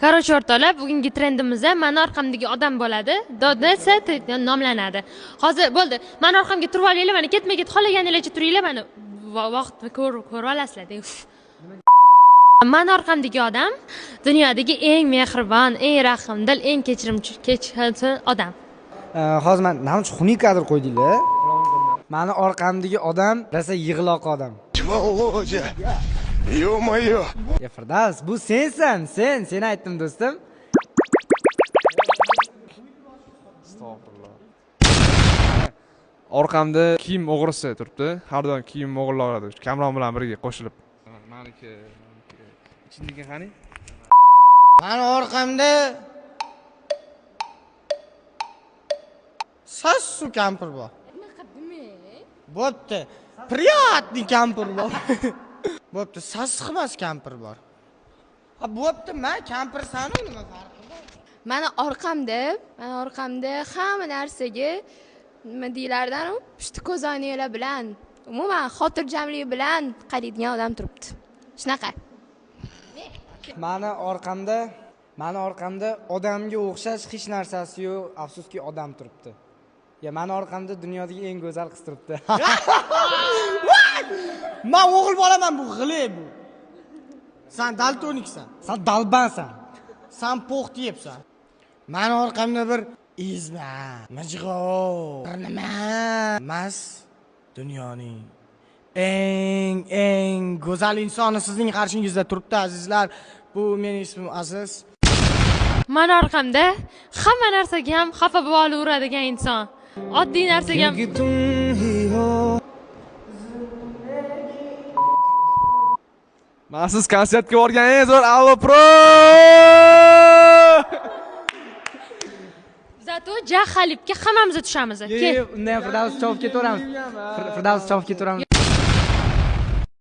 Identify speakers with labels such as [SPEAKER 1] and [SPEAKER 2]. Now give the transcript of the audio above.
[SPEAKER 1] Короче, o'rtoqlar, bugungi trendimizda mani orqamdagi odam bo'ladi. Dodnesa nomlanadi. Hozir bo'ldi. Mani orqamga turib olinglar, mana ketma-ket xohlaganinglarcha turinglar, mana vaqtni ko'rib olasizlar. Mani orqamdagi odam dunyodagi eng mehribon, eng rahmdil, eng kechiruvchi odam.
[SPEAKER 2] Hozir men nima uchun xunuk kadr qo'ydinglar? Mani orqamdagi odam rosa yig'loq odam.
[SPEAKER 3] Володя, ё-моё.
[SPEAKER 2] Ya Firdavs, bu sensan, sen aytdim do'stim.
[SPEAKER 4] Astag'firulloh. Orqamda kiyim o'g'risi turibdi. Har doim kiyim o'g'irlaydi. Kamron bilan birga qo'shilib. Maniki, ichindagi qani?
[SPEAKER 5] Mani orqamda sassu kampir bor. Bo'pti. Priyatniy kampir bor. Bo'pti, sassiq emas kampir bor. Ha, bo'pti, men kampirsan-u, nima farqi bor?
[SPEAKER 6] Mani orqamda hamma narsaga nima deyilardan, pushti ko'zoynaklar bilan, umuman xotirjamlik bilan qaraydigan odam turibdi. Shunaqa.
[SPEAKER 2] Mani orqamda odamga o'xshash hech narsasi yo'q, afsuski odam turibdi. Ya mani orqamda dunyodagi eng go'zal qiz turibdi.
[SPEAKER 5] Men o'g'il bolaman, bu g'ile bu. Sen daltoniksan.
[SPEAKER 2] Sen dalbansan.
[SPEAKER 5] Sen po'xt yebsan. Mani orqamda bir ezma, mijg'ov, bir nima emas, dunyoning eng go'zal insoni sizning qarshingizda turibdi, azizlar. Bu mening ismim Aziz.
[SPEAKER 1] Mani orqamda hamma narsaga ham xafa bo'lib olaveradigan inson. Oddiy narsaga ham.
[SPEAKER 4] Men siz konsertga borgan eng zo'r Allo Pro.
[SPEAKER 1] Zato Jahalibga hammamiz tushamiz.
[SPEAKER 2] Kel, undan ham Firdavs chopib ketaveramiz. Firdavs chopib ketaveramiz.